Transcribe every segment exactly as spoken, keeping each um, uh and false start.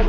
Ha?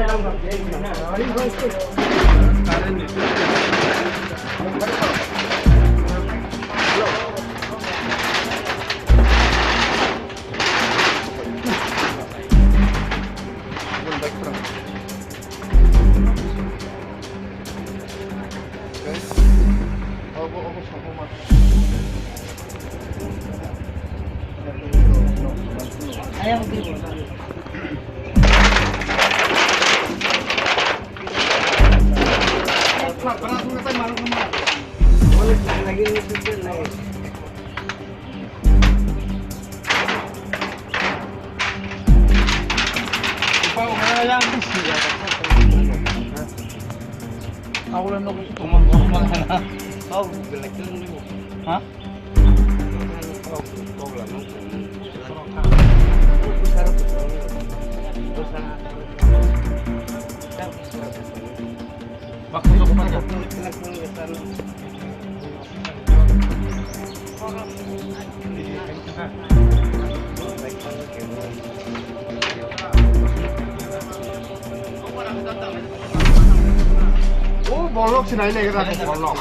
O bolok sinai le ra bolok.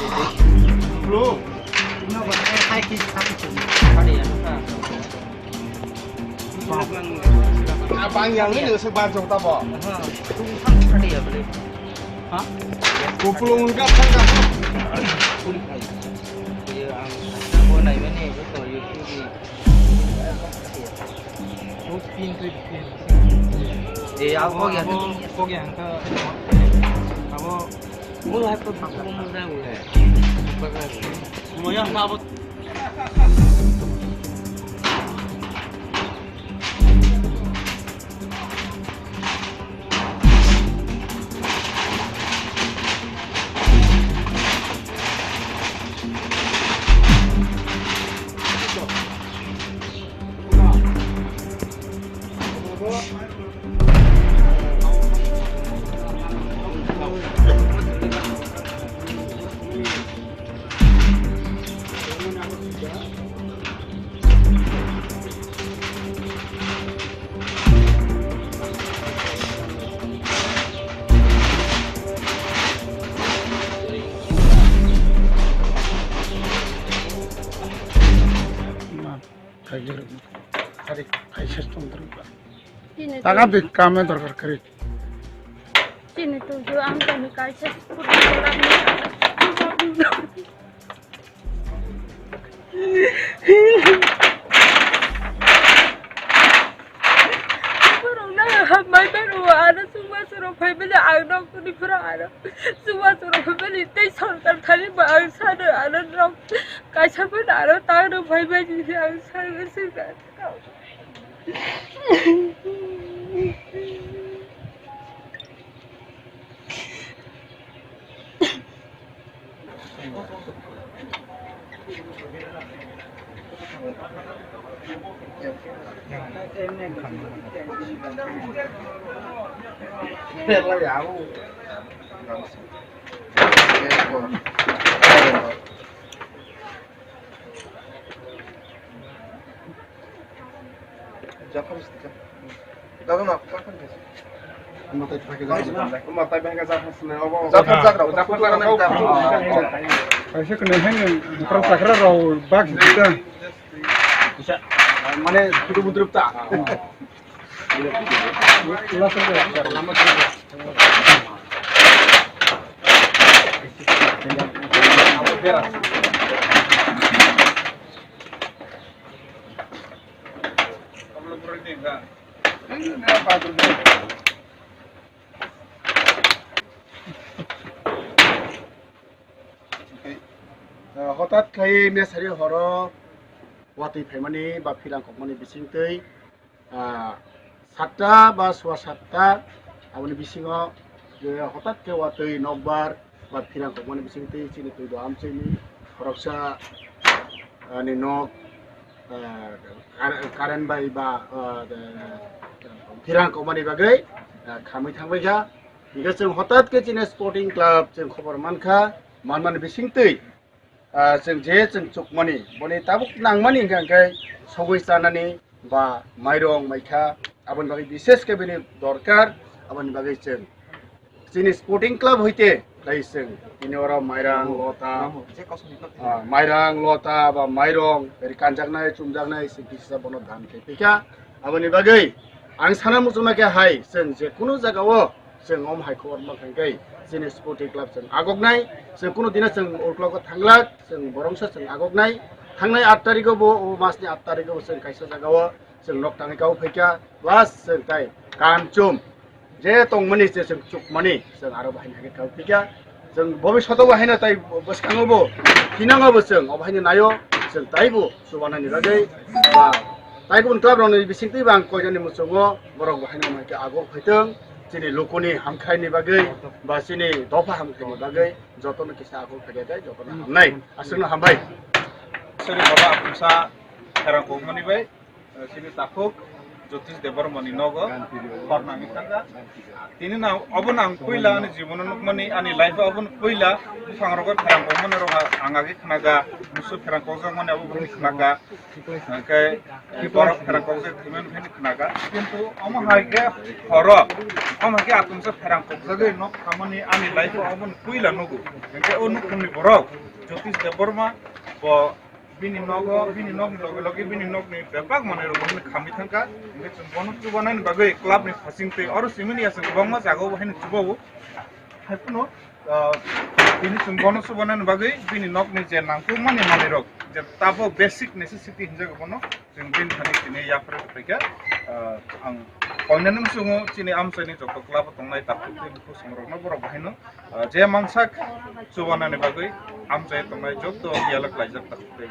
Blue. Abang yang ini se banjong ta bo. Kupulung ka thang ka. Eh, abo kok ya? Abo kok ya? Abo mulai pun abo mulai mulai. Semuanya apa? Chini Taka tu, big kame dorkar kari. Chini tu jo ang kami kaisa. Borok na hambai mano, ano chuma churok phai mani ang nok ni phura ano chuma churok phai mani tei sorkar thani ba ang sano ano nok kaisa phano ano tang no phai mani ang sano sika. Kaisa kwnwi haino bwkrang chakra rok bak sita. Mane kudu budrup ta. Hotat khai mesari horo watwi phaimani ba phirang kokmani bisingtwi, ah, satta ba sua satta aboni bisingo je hotat khe watwi nokbar ba phirang kokmani bisingtwi chini twi do amchini khoroksa, ah, ni nok, ah, kar-, current bai ba, ah, de, phirang kokmani bagwi, ah, khamwi thangbaikha. Hingkhe chwng hotat khe chini sporting club chwng khobor mankha, manmani bisingtwi, ah, chwng je chwng chukmani, boni tabuk nangmani hingkha hingkhe sogwi chanani ba mairong maikha, aboni bagwi bishesh khe bini dorkar. Aboni bagwi chwng chini sporting club hoite tei chwng tini oro mairang, lota, ah, mairang, lota ba mairong ri kanjaknai, chumjaknai chwng kisa bono dan khe pika. Aboni bagwi ang sana muchungma khe hai, chwng je kunu jagao chwng om hai khobor ma khe chini sporting club chwng agoknai, chwng kunu dina chwng uklogo thanglak, chwng borongsa chwng agoknai. Thangnai aat tarikgo bo, o masni aat tarikgo bo chwng kaisa jagao chwng nok tangwi kau phaikha, plus chwng tai kam chum je tongmani je chwng chukmani chwng aro bahai hake kau phaikha. Chwng bobiswto bo haino tai bwskango bo thinango bo chwng obo haino naio, chwng taibo chubanani bagwi ba tai kubun club rokni bisingtwi ba ang koinani muchungo borok bo haino mai khe agok phaitwng chini lukuni hamkhaini bagwi ba chini dopha hamkhaini bagwi jotono kisa agok phaikha khe jotono hamnai aswkno hambai. Sori baba apungsa kherang kokmani bai. Sini takhuk Jyotish Debbarma ni nogo hor nangwi thangkha. Tini na obo nang puila ani jibono nukmani, ani life obo puila buphang rogo pherang kokmani rok ang agi khnaga, musu pherang kokjakmani obo bini khnaga, hwnkhe borok pherang kokjak thwimani phini khnaga. Kintu omo hai khe horo, omo hai khe atumsa pherang kokjagwi nok thamani ani life obo puila nugo. Hwnkhe o nukhungni borok Jyotish Debbarma bo bini nogo, bini nokni loge loge bini nokni bebak manwi rok bini khamwi thangkha. Hwnkhe chwng bono chubanani bagwi club ni phasing twi oro simini ya chwng kwbangma jaga o haino chubao. Haiphano, ah, bini chwng bono chubanani bagwi bini nokni je nangkukmani manwi rok je tabuk basic necessity hinjago bono chwng bini thani tini yapharwi phaikha. Ah, ang koinani muchungo chini amchaini joto club o tongnai takhuk tei bukhuk songrokno borok bahaino Ah, je mansak chubanani bagwi amchai tongnai joto dialog laijak tak tei